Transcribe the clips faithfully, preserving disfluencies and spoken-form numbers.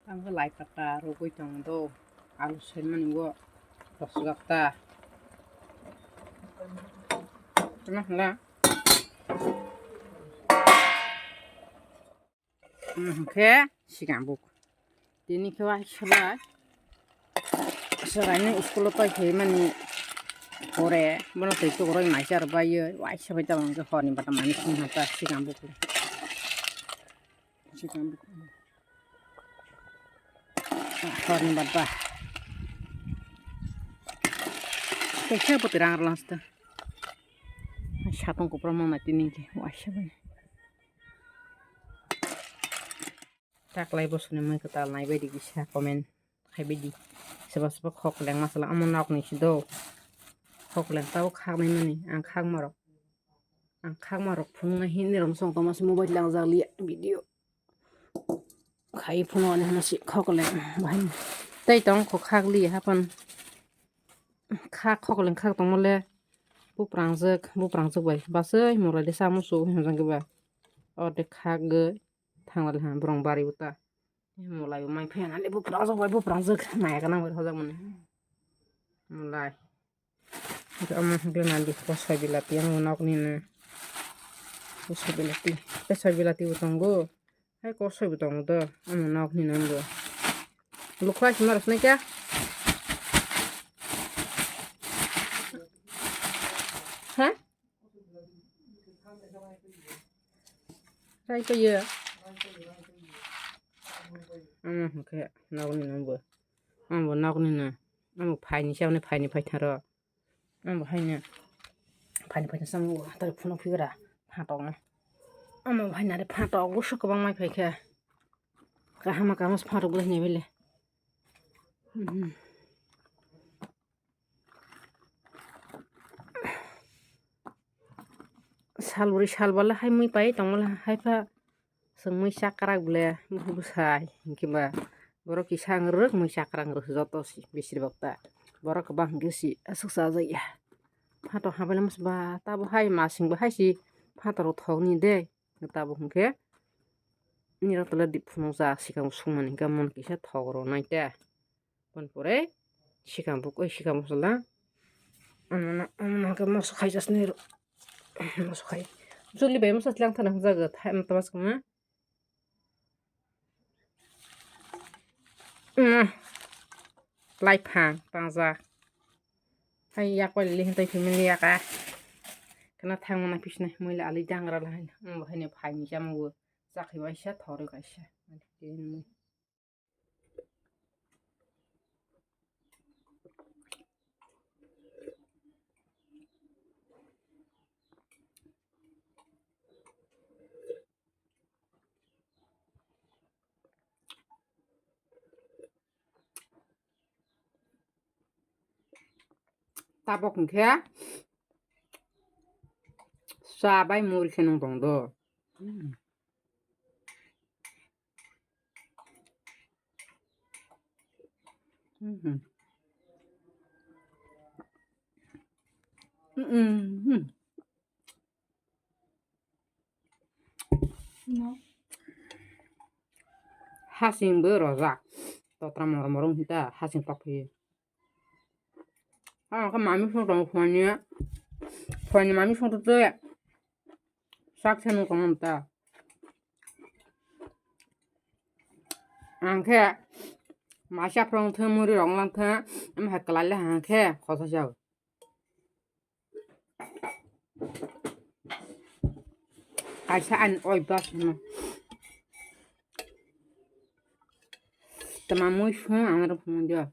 Ang lai pata rogwi tong do. Alu sai mani bo rosgak ta. Tama hala. Hwnkhe sikang buk. Tini khe waisa bai. Swraini school-o pai khe mani pore bono twi tukrwi maisa rwbaiwi waisa bai tabang khe horni bata manwi song ha ta sikang buk. Sikang buk. Horni bata. Kaisa bwtwi rang rwlangsta. Sapung kupra mama tini khe waisa bai. Taklai bosoni mui kwtal naibaidi kisa comment khaibaidi. Sobo sobo khokleng masala omo nokni si do. Khokleng tabo khaknai mani ang khakmarok. Ang khakmarok phunuknai hinwi rok song tongma se mobile langjakliya video. Khai phunuk ani hwnwi si khokleng bahai. Tei tong kho khakliya hapan. Khak khokleng khak tongmole. Buprangjak, buprangjak bai. Basai mora de samusu hwnjak ba. Orde khak gwi. Thangla le ha borong bari uta. Mulai bo mai phai nani buprangjak bai buprangjak naya gana bai hojak mani. Mulai. Omo hwnkhe nandi kosoi bilati ang nokni na. Kosoi bilati. Kosoi bilati bo tongo. Hai kosoi bo tongo do. Omo nokni na bo. Lukha sima rosnai kya? Ha? Rai ko ye. Omo hwnkhe nokni na bo. Omo nokni na. Omo phaini sa, omo phaini phaitharo. Omo haino phaini phaitharo samo tari phunuk phigra phatokno. Omo haino ari phatok buso kwbang mai phaikhe. Kahama kahama phatok bwlai hinwi bele. Mhm. Salbri salbala hai mui pai tongmala hai pha. Chwng mui chakrak ble bwsai hinkhe ba borok kisa ang rwk mui chakrak rwk joto si besir bak ta borok kwbang hinkhe si aswk chajakya. Phatok habailama se ba tabo hai masing bo hai si phatok rok thok ni de tabo hinkhe nirok tole di phunukjak sikang songmani hinkhe mon kisa thok rw nai ta. Pon pore sikang buk oi sikang bosala. Ano na ano na ke moso khai jasni ro. Moso khai. Juli bai moso slang thana jaga thai am tamas kama. Mm. Lai phang tangja. Hai yak pai lili hintai family yaka. Kana thang mana pisna muila ali dangra la hai. Mo hai ne phai ni jamu. Chakhi waisa thori kaisa. Tabok hwnkhe cha bai muri khe nung tong do. Mhm. Mhm. Hasing bo rojak. Totra morom morom hita hasing tok phi. Ah, ka mami song tong phone ni. Phone ni mami song tong te. Sak sen ko mam ta. Ang khe masa phrong the muri rong lang the. Am ha kala le hang khe khosa jao. Kaisa ani oi bas no. Tama mui song ang ro phone dia.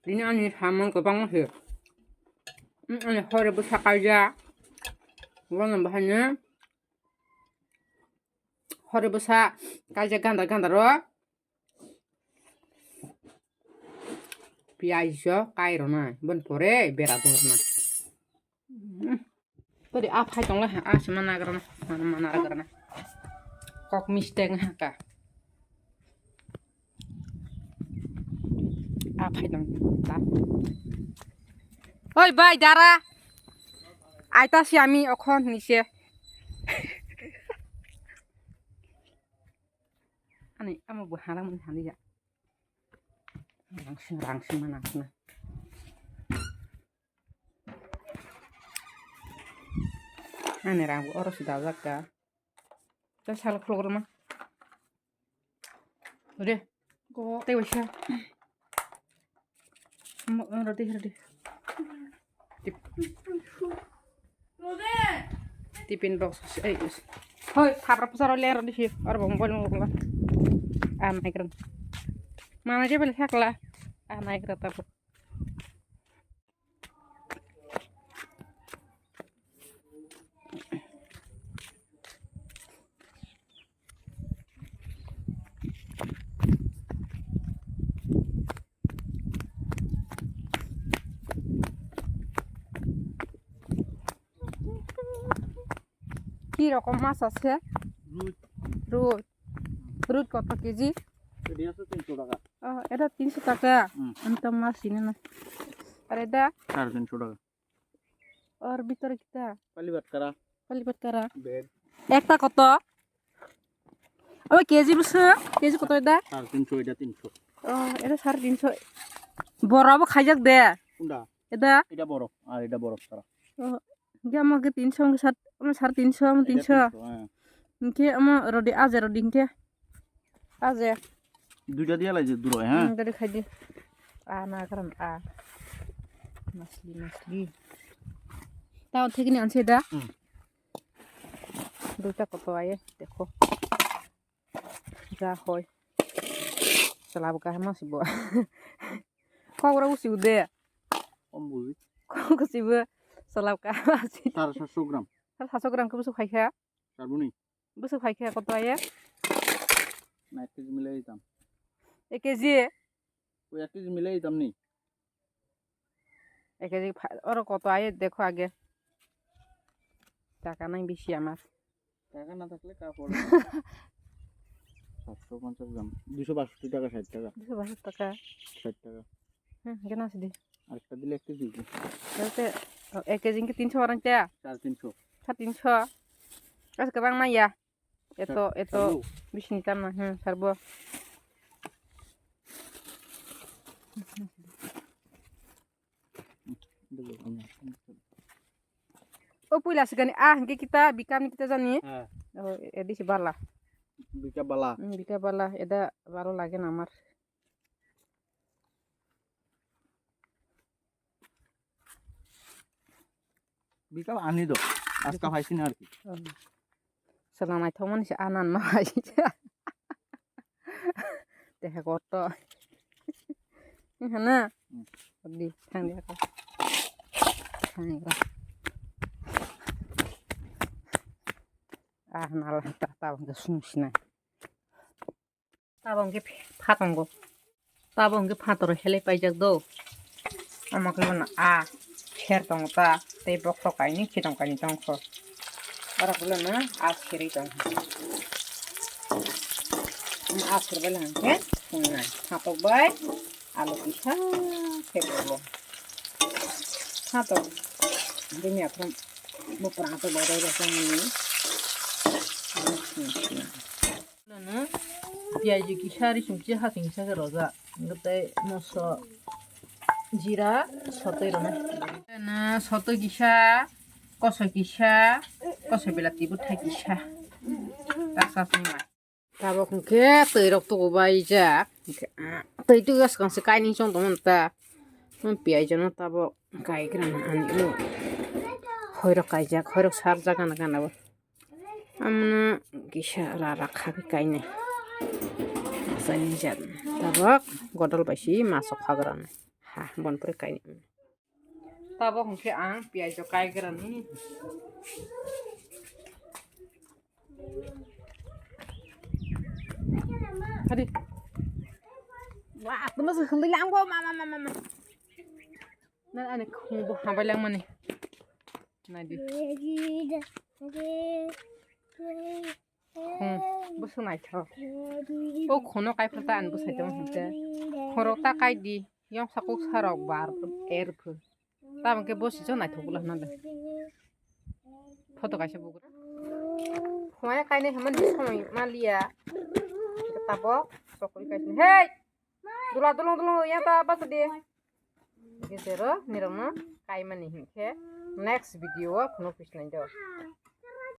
Ini ani samung kwbangma se. Hmm, ani hore bwsa kaijak. Bono bahai no hore bwsa kaijak ganda ganda ro. Piyaj so kai rona. Bon pore bera dong rona. Hmm. Tadi a phai tong lai ha, a se mana nagra na, mana mana nagra na. Kok mistake na ha ka. A phai tong ta. Oi bai dara. Aita si ami okhon ni se. Ani amo bo halang mani haliya. Rangsing, rangsing mana na. Ani rang bo oro si dajak ka. Ta sal khulok rama. Re. Go. Tei waisa. Mo, mo, rodi, rodi. Tip-, tiffin box. Ei, hoi, thapra pusaro le rodi si. Or bong bol mo bong. Ah, migraine. Mana je bel sakla. Ah, migraine ta. Ki rokom mas ase? Rut. Rut. Rut koto keji? Keji ase tinsho taka. Oh, eta tinsho taka? Hmm. Ami to mas sini na. Ar eta? Sare tinsho taka. Or bitore kita? Pali batkara. Pali batkara. Bed. Ekta koto? Oi, keji bwswk? Keji koto eta? Sare tinsho, eta tinsho. Oh, eta sare tinsho. Bora bo khaijak de. Kunda? Eta? Eta borok, ar eta borok sara. Oh, hingke amo ke tinsho, hingke sat, amo sare tinsho, amo tinsho. Eta tinsho, eh. Hingke amo rodi, aje rodi hingke. Aje. Duita diya lai je duroi, ha? Hmm, gari khai di. Ah, na karan, ah. Masli, masli. Tao thik ni anse da? Hmm. Duita koto aye, dekho. Ja hoi. Chala bo kaham ma sibo. Kok ro usi ude. Om buji. Kok usi bo. Chala bo kaham ma si. Sare satso gram. Sare satso gram ke busu khai kha. Sarboni. Busu khai kha koto aye. Na ek keji milai tam. Ek keji. Koi ek keji milai tam ni. Ek keji pha-, oro koto aye dekho age. Taka nang bisi amar. Taka na thakle ka pore. Satso ponchas gram. Duiso basotti taka, sait taka. Duiso basotti taka. Sait taka. Hmm, gana sidi. Arekta dile ek keji. Ete, oh, ek keji hingke tinsho orang te? Sare tinsho. Sare tinsho. As kebang maya. Eto, sar-, eto, sarbo. Bising tam na, hmm, sarbo. O puila sigani, ah, hingke kita, bikam ni kita jani. Ha. Oh, edi si bala. Bika bala. Hmm, bika bala, eda baro lage na amar. Bika ani do. Aska phaisini ar ki. Oh. Sala naithokmani se anan ma hai. Teha koto. Hana. Hmm. Di thang di ka. Thang di ka. Ah, nala ta ta bang sung sinai. Tabok hwnkhe phatongo. Tabok hwnkhe phatoro helai paijak do. Omo khe bono a ser tongo ta, tei bokthok kainwi khitong kainwi tongkho. Oro khe bono a serwi tongkho. Omo a serbai hwnkhe swngnai. Phatok bai alu kisa khe bobo. Phatok bini aphuru bupra ato bodai rwkha nini. Ano piyaj kisa, rising kisa, hasing kisa khe rojak. Hwnkhe tei moso, jira, sotwi rwnai. Ano sotwi kisa, kosoi kisa, kosoi belati bwthai kisa. Taksa swngnai. Tabok hwnkhe twi rok tukubaijak. Hwnkhe, ah, twi tuku swkang se kainwi chong tongmani ta. Piyaj no tabok kaigra na ani o. Hoi rok kaijak, hoi rok sarjak gana gana o. Amno kisa rara kha khe kainai. Asai ni jat. Tabok godol bai si maso khagra nai. Ha, bon pore kainai. Tabok hwnkhe ang piyaj rok kaigra ni. Hadi. Wah, tuma se hwndai lang bo, mama, mama, mama. Nang ani khung bo habai lang mani. Nai di. Khung, bwswk naithok. O khungno kaiphuru ta ani bwsai tongma hwn khe. Khungrok ta kai di. Yong sakuk sarok bar er phu. Tamo khe bo sijo naithok bwla hwnna le. Photo kaisa bugra. Khwaya kainai hwnmani somoi ma liya. tabok sokri kaisni. Hey! Dula dulung dulung yang ta basa di. Gejero nirokno kaimani hinkhe next video o phunuk pisnai do.